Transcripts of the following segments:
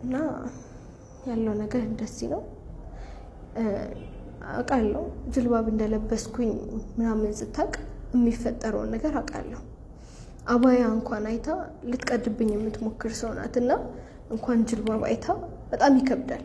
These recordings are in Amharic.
እና ያለው ነገር እንደዚህ ነው። አውቃለሁ ጅልባብ እንደለበስኩኝ ምናምን ስታውቅ የሚፈጠረውን ነገር አውቃለሁ። አባያ እንኳን አይታ ልትቀድብኝ የምትሞክር ሰው ናት እና እንኳን ጅልባብ አይታ በጣም ይከብዳል።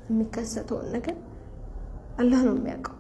የሚከሰተውን ነገር አላህ ነው የሚያውቀው።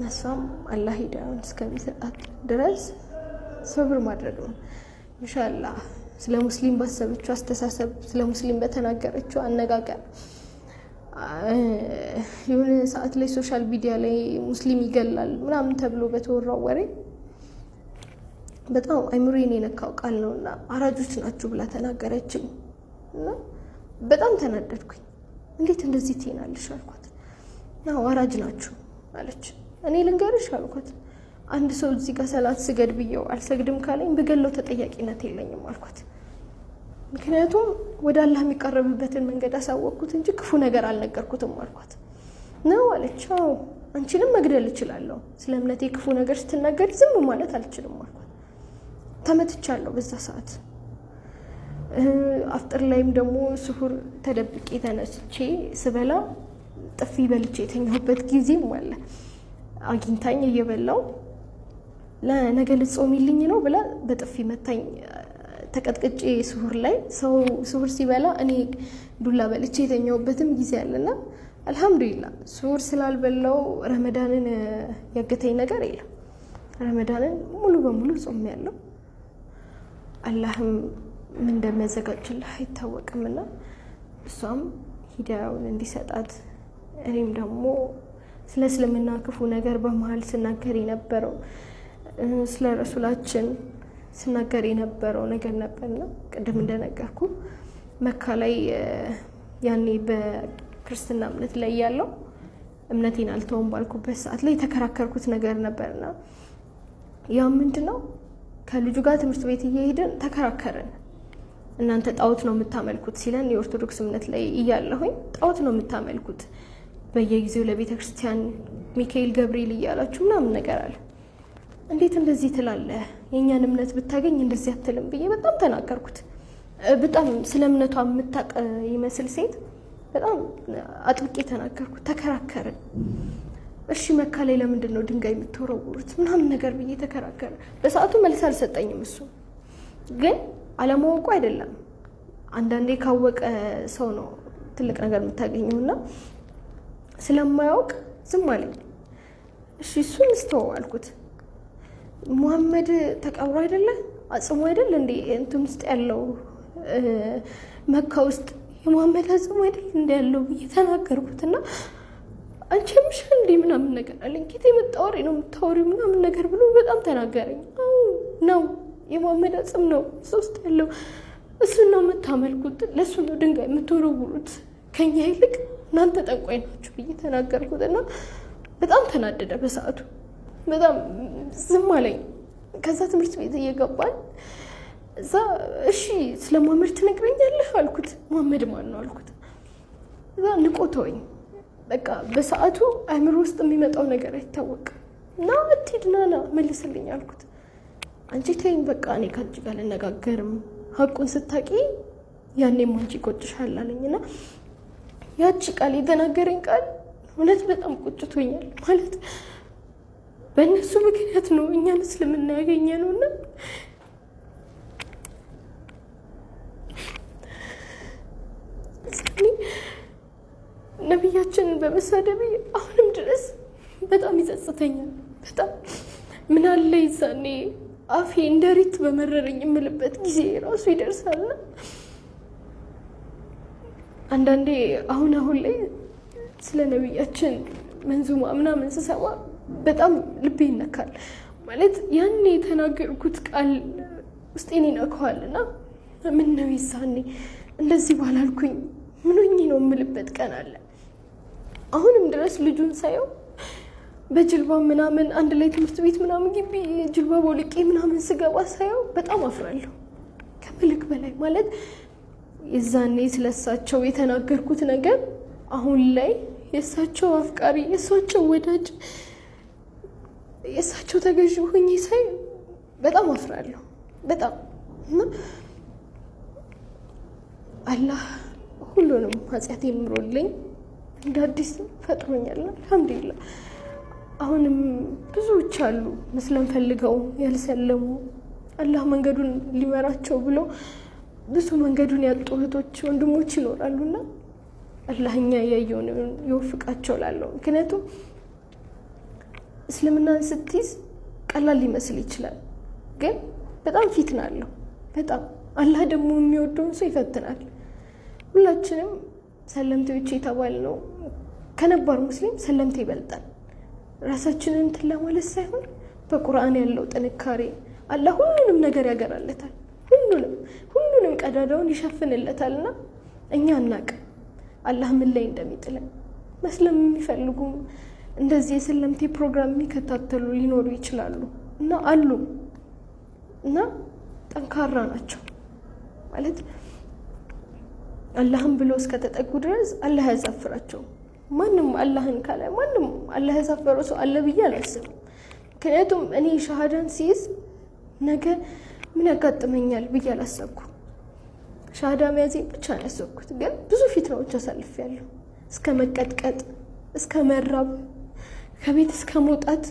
እሷም አላህ ሂዳያውን እስከሚሰጣት ድረስ ሰብር ማድረግ ነው። ኢንሻአላህ ስለ ሙስሊም ባሰበችው አስተሳሰብ፣ ስለ ሙስሊም በተናገረችው አነጋገር የሆነ ሰዓት ላይ social media ላይ ሙስሊም ይገላል ምናምን ተብሎ በተወራው ወሬ በጣም አይምሮዬን የነካው ቃል ነው እና አራጆች ናችሁ ብላ ተናገረችኝ እና በጣም ተናደድኩኝ። እንዴት እንደዚህ ትይናለሽ አልኳት። አዎ አራጅ ናችሁ አለች። እኔ ልንገርሽ አልኳት፣ አንድ ሰው እዚህ ጋር ሰላት ስገድ ብየው አልሰግድም ካለኝ ብገለው ተጠያቂነት የለኝም አልኳት። ምክንያቱም ወደ አላህ የሚቀረብበትን መንገድ አሳወቅኩት እንጂ ክፉ ነገር አልነገርኩትም አልኳት። ነው አለች። አዎ አንቺንም መግደል እችላለሁ፣ ስለ እምነቴ ክፉ ነገር ስትናገር ዝም ማለት አልችልም አልኳት። ተመትቻለሁ በዛ ሰዓት። አፍጥር ላይም ደግሞ ስሁር ተደብቄ ተነስቼ ስበላ ጥፊ በልቼ የተኛሁበት ጊዜም አለ። አግኝታኝ እየበላው ለነገ ልጾሚልኝ ነው ብላ በጥፊ መታኝ። ተቀጥቅጬ ስሁር ላይ ሰው ስሁር ሲበላ እኔ ዱላ በልቼ የተኛሁበትም ጊዜ አለና አልሐምዱሊላ ስሁር ስላልበላው ረመዳንን ያገተኝ ነገር የለም። ረመዳንን ሙሉ በሙሉ ጾም ያለው አላህም ምን እንደሚያዘጋጅልህ አይታወቅምና እሷም ሂዳያውን እንዲሰጣት እኔም ደግሞ ስለ እስልምና ክፉ ነገር በመሀል ስናገር የነበረው ስለ ረሱላችን ስናገር የነበረው ነገር ነበርና ቅድም እንደነገርኩ መካ ላይ ያኔ በክርስትና እምነት ላይ ያለው እምነቴን አልተውም ባልኩበት ሰዓት ላይ የተከራከርኩት ነገር ነበርና ያ ምንድን ነው ከልጁ ጋር ትምህርት ቤት እየሄድን ተከራከርን። እናንተ ጣዖት ነው የምታመልኩት ሲለን የኦርቶዶክስ እምነት ላይ እያለሁኝ ጣዖት ነው የምታመልኩት በየጊዜው ለቤተ ክርስቲያን ሚካኤል ገብርኤል እያላችሁ ምናምን ነገር አለ። እንዴት እንደዚህ ትላለህ? የእኛን እምነት ብታገኝ እንደዚህ አትልም ብዬ በጣም ተናገርኩት። በጣም ስለ እምነቷ የምታውቅ ይመስል ሴት በጣም አጥብቄ ተናገርኩት። ተከራከርን። እሺ መካ ላይ ለምንድን ነው ድንጋይ የምትወረውሩት ምናምን ነገር ብዬ ተከራከረ። በሰዓቱ መልስ አልሰጠኝም። እሱ ግን አለማወቁ አይደለም፣ አንዳንዴ ካወቀ ሰው ነው ትልቅ ነገር የምታገኘው እና ስለማያውቅ ዝም አለኝ። እሺ እሱን ስተወው አልኩት። ሙሐመድ ተቀብሮ አይደለ አጽሙ አይደል እንዴ እንትን ውስጥ ያለው መካ ውስጥ የሙሐመድ አጽሙ አይደል እንዴ ያለው ብዬ ተናገርኩት እና አንቺ ምሻ እንዴ ምናምን ነገር አለኝ። ኬት የመጣ ወሬ ነው የምታወሪው ምናምን ነገር ብሎ በጣም ተናገረኝ። አዎ ነው የሙሐመድ አጽም ነው እዛ ውስጥ ያለው፣ እሱን ነው የምታመልኩት፣ ለእሱ ነው ድንጋይ የምትወረውሩት፣ ከኛ ይልቅ እናንተ ጠንቋይ ናችሁ ብዬ ተናገርኩት እና በጣም ተናደደ በሰዓቱ። በጣም ዝም አለኝ። ከዛ ትምህርት ቤት እየገባን እዛ እሺ ስለ ሙሐመድ ትነግረኛለህ አልኩት። ሙሐመድ ማን ነው አልኩት። እዛ ንቆ ተወኝ። በቃ በሰዓቱ አእምሮ ውስጥ የሚመጣው ነገር አይታወቅም። እና አትሂድ ና ና መልስልኝ አልኩት። አንቺ ተይኝ በቃ እኔ ከአንቺ ጋር አልነጋገርም፣ ሀቁን ስታቂ ያኔም አንቺ ይቆጭሻል አለኝ። እና ያቺ ቃል የተናገረኝ ቃል እውነት በጣም ቆጭቶኛል። ማለት በእነሱ ምክንያት ነው እኛን እስልምና ያገኘ ነው እና ነቢያችንን በመሳደቤ አሁንም ድረስ በጣም ይጸጽተኛል። በጣም ምን አለ ይዛኔ አፌ እንደ ሪት በመረረኝ የምልበት ጊዜ ራሱ ይደርሳልና አንዳንዴ አሁን አሁን ላይ ስለ ነቢያችን መንዙማ ምናምን ስሰማ በጣም ልቤ ይነካል። ማለት ያኔ የተናገርኩት ቃል ውስጤን ይነካዋል እና ምን ነው ይዛኔ እንደዚህ ባላልኩኝ ምን ሆኜ ነው የምልበት ቀን አለ። አሁንም ድረስ ልጁን ሳየው በጅልባ ምናምን አንድ ላይ ትምህርት ቤት ምናምን ግቢ ጅልባ ቦልቄ ምናምን ስገባ ሳየው በጣም አፍራለሁ ከምልክ በላይ። ማለት የዛኔ ስለሳቸው የተናገርኩት ነገር አሁን ላይ የእሳቸው አፍቃሪ፣ የእሳቸው ወዳጅ፣ የእሳቸው ተገዥ ሆኜ ሳይ በጣም አፍራለሁ። በጣም እና አላህ ሁሉንም ኃጢአት ምሮልኝ እንደ አዲስ ፈጥሮኛል። አልሐምዱሊላህ። አሁንም ብዙዎች አሉ መስለም ፈልገው ያልሰለሙ፣ አላህ መንገዱን ሊመራቸው ብሎ ብዙ መንገዱን ያጡ እህቶች ወንድሞች ይኖራሉና አላህ እኛ ያየውን ይወፍቃቸው ላለው። ምክንያቱም እስልምናን ስትይዝ ቀላል ሊመስል ይችላል፣ ግን በጣም ፊትና አለው። በጣም አላህ ደግሞ የሚወደውን ሰው ይፈትናል። ሁላችንም ሰለምቴዎች የተባልነው ከነባር ሙስሊም ሰለምቴ ይበልጣል። ራሳችንን እንትን ለማለት ሳይሆን በቁርአን ያለው ጥንካሬ አላህ ሁሉንም ነገር ያገራለታል። ሁሉንም ቀዳዳውን ይሸፍንለታል። እና እኛ አናቅም አላህ ምን ላይ እንደሚጥለን። መስለም የሚፈልጉ እንደዚህ የሰለምቴ ፕሮግራም የሚከታተሉ ሊኖሩ ይችላሉ እና አሉ እና ጠንካራ ናቸው ማለት አላህን ብሎ እስከተጠጉ ድረስ አላህ ያሳፍራቸው። ማንም አላህን ካለ ማንም አላህ ያሳፈረው ሰው አለ ብዬ አላስብም። ምክንያቱም እኔ ሻሃዳን ሲይዝ ነገ ምን ያጋጥመኛል ብዬ አላሰብኩም። ሻሃዳ መያዜ ብቻ ነው ያሰብኩት። ግን ብዙ ፊትናዎች አሳልፌያለሁ። እስከ መቀጥቀጥ፣ እስከ መራብ፣ ከቤት እስከ መውጣት፣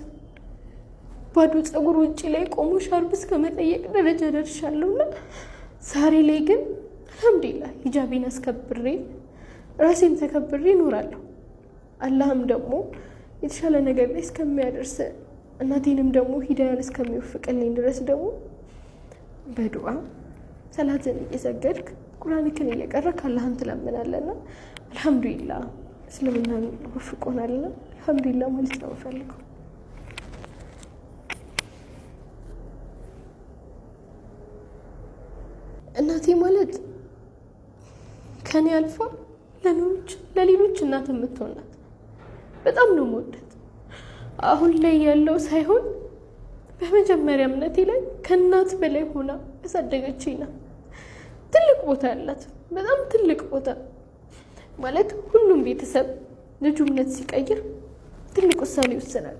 ባዶ ፀጉር ውጭ ላይ ቆሞ ሻርብ እስከ መጠየቅ ደረጃ ደርሻለሁ። እና ዛሬ ላይ ግን አልሐምዱሊላህ ሂጃቤን አስከብሬ ራሴን ተከብሬ እኖራለሁ። አላህም ደግሞ የተሻለ ነገር ላይ እስከሚያደርስ እናቴንም ደግሞ ሂዳያን እስከሚወፍቅልኝ ድረስ ደግሞ በዱዓ ሰላትን እየሰገድክ ቁርአንክን እየቀረክ አላህን ትለምናለና አልሐምዱሊላህ እስልምናን ወፍቆናልና አልሐምዱሊላህ ማለት ነው የምፈልገው። እናቴ ማለት ከኔ አልፏ ለሌሎች እናት የምትሆን ናት። በጣም ነው የምወዳት። አሁን ላይ ያለው ሳይሆን በመጀመሪያ እምነቴ ላይ ከእናት በላይ ሆና ያሳደገችኝ ናት። ትልቅ ቦታ ያላት፣ በጣም ትልቅ ቦታ ማለት ሁሉም ቤተሰብ ልጁ እምነት ሲቀይር ትልቅ ውሳኔ ይወስናል።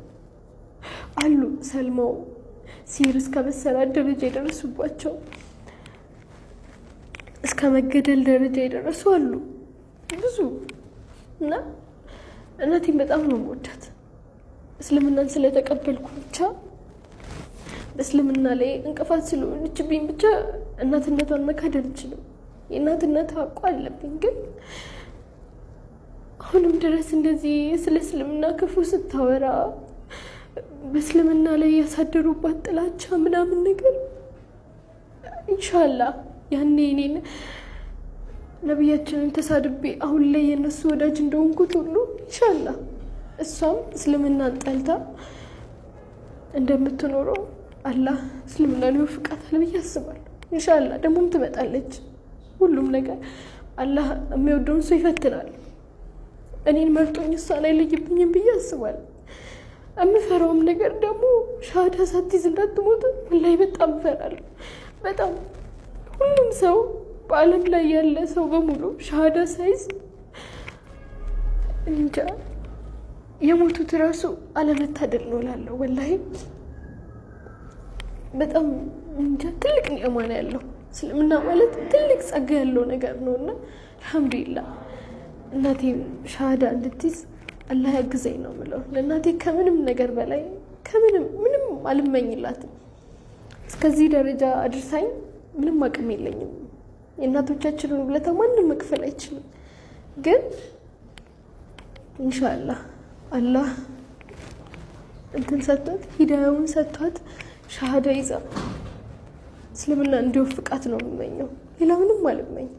አሉ ሰልመው ሲር እስከ መሰራት ደረጃ የደረሱባቸው፣ እስከ መገደል ደረጃ የደረሱ አሉ ብዙ። እና እናቴን በጣም ነው የምወዳት። እስልምናን ስለተቀበልኩ ብቻ፣ በእስልምና ላይ እንቅፋት ስለሆነችብኝ ብቻ እናትነቷን መካድ አልችልም። የእናትነት ሀቋ አለብኝ። ግን አሁንም ድረስ እንደዚህ ስለ እስልምና ክፉ ስታወራ፣ በእስልምና ላይ ያሳደሩባት ጥላቻ ምናምን ነገር፣ ኢንሻላህ ያኔ እኔን ነቢያችንን ተሳድቤ አሁን ላይ የእነሱ ወዳጅ እንደሆንኩት ሁሉ ኢንሻላህ እሷም እስልምናን ጠልታ እንደምትኖረው አላህ እስልምናን ይወፍቃታል ብዬ አስባለሁ። ኢንሻላህ ደግሞም ትመጣለች። ሁሉም ነገር አላህ የሚወደውን ሰው ይፈትናል። እኔን መርጦኝ እሷን አይለይብኝም ብዬ አስባለሁ። የምፈራውም ነገር ደግሞ ሻሃዳ ሳትይዝ እንዳትሞት ወላሂ በጣም እፈራለሁ። በጣም ሁሉም ሰው፣ በዓለም ላይ ያለ ሰው በሙሉ ሻሃዳ ሳይዝ እንጃ የሞቱት ራሱ አለመታደል ነው እላለሁ። ወላሂ በጣም እንጃ ትልቅ ኒዕማ ነው ያለው። እስልምና ማለት ትልቅ ጸጋ ያለው ነገር ነው እና አልሐምዱሊላህ እናቴ ሻሃዳ እንድትይዝ አላህ ያግዘኝ ነው የምለው። ለእናቴ ከምንም ነገር በላይ ከምንም ምንም አልመኝላትም። እስከዚህ ደረጃ አድርሳኝ ምንም አቅም የለኝም። የእናቶቻችንን ውለታ ማንም መክፈል አይችልም። ግን ኢንሻአላህ አላህ እንትን ሰጥቷት፣ ሂዳያውን ሰጥቷት፣ ሻሃዳ ይዛ እስልምና እንዲወፍቃት ነው የምመኘው። ሌላ ምንም አልመኝም።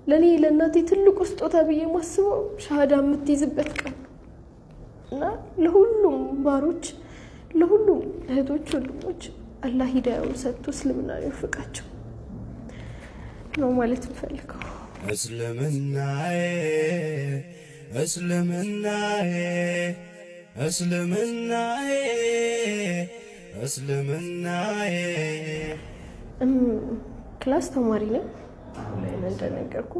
ለእኔ ለእናቴ ትልቁ ስጦታ ብዬ የማስበው ሻሃዳ የምትይዝበት ቀን ነው እና ለሁሉም ባሮች፣ ለሁሉም እህቶች፣ ወንድሞች አላህ ሂዳያውን ሰጥቶ እስልምና ይወፍቃቸው ነው ማለት የምፈልገው። እስልምናዬ፣ እስልምናዬ፣ እስልምናዬ፣ እስልምናዬ። Class ተማሪ ነኝ እንደነገርኩ።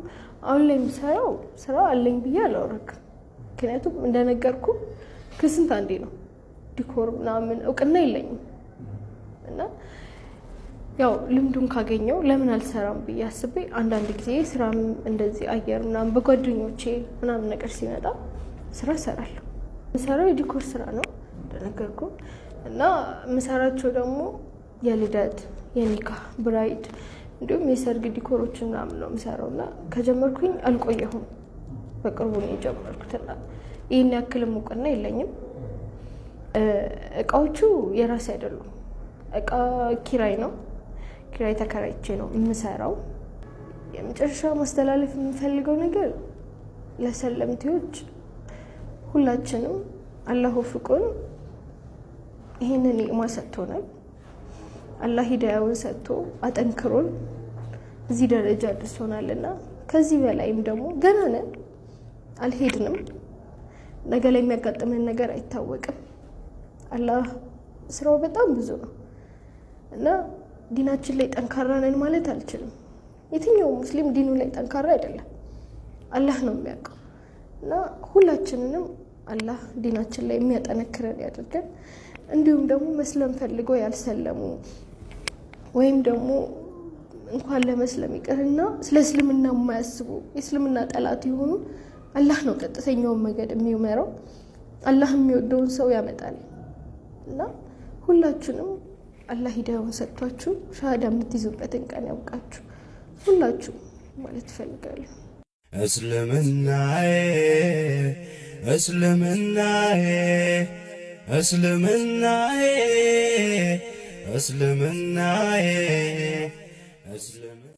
አሁን ላይ የምሰራው ስራ አለኝ ብዬ አላወራክም። ምክንያቱም እንደነገርኩ ከስንት አንዴ ነው፣ decor ምናምን እውቅና የለኝም እና ያው ልምዱን ካገኘው ለምን አልሰራም ብዬ አስቤ አንዳንድ ጊዜ ስራም እንደዚህ አየር ምናምን በጓደኞቼ ምናምን ነገር ሲመጣ ስራ እሰራለሁ። የምሰራው የ decor ስራ ነው እንደነገርኩ እና የምሰራቸው ደግሞ የልደት፣ የኒካ፣ bride እንዲሁም የሰርግ decor ኦች ምናምን ነው የምሰራው እና ከጀመርኩኝ አልቆየሁም። በቅርቡ ነው የጀመርኩትና ይህን ያክልም እውቅና የለኝም። እቃዎቹ የራሴ አይደሉም። እቃ ኪራይ ነው። ኪራይ ተከራይቼ ነው የምሰራው። የመጨረሻ ማስተላለፍ የምፈልገው ነገር ለሰለምቴዎች ሁላችንም አላህ ወፍቆን ይህንን ኒዕማ ሰጥቶናል። አላህ ሂዳያውን ሰጥቶ አጠንክሮን እዚህ ደረጃ አድርሶናል እና ከዚህ በላይም ደግሞ ገና ነን፣ አልሄድንም። ነገ ላይ የሚያጋጥመን ነገር አይታወቅም። አላህ ስራው በጣም ብዙ ነው እና ዲናችን ላይ ጠንካራ ነን ማለት አልችልም። የትኛውም ሙስሊም ዲኑ ላይ ጠንካራ አይደለም፣ አላህ ነው የሚያውቀው። እና ሁላችንንም አላህ ዲናችን ላይ የሚያጠነክረን ያደርገን። እንዲሁም ደግሞ መስለም ፈልገው ያልሰለሙ ወይም ደግሞ እንኳን ለመስለም ይቅርና ስለ እስልምና የማያስቡ የእስልምና ጠላት የሆኑ አላህ ነው ቀጥተኛውን መንገድ የሚመራው። አላህ የሚወደውን ሰው ያመጣል እና ሁላችንም አላህ ሂዳያውን ሰጥቷችሁ ሻሃዳ የምትይዙበትን ቀን ያውቃችሁ ሁላችሁ ማለት እፈልጋለሁ። እስልምናዬ እስልምናዬ እስልምናዬ እስልምናዬ እስልምናዬ።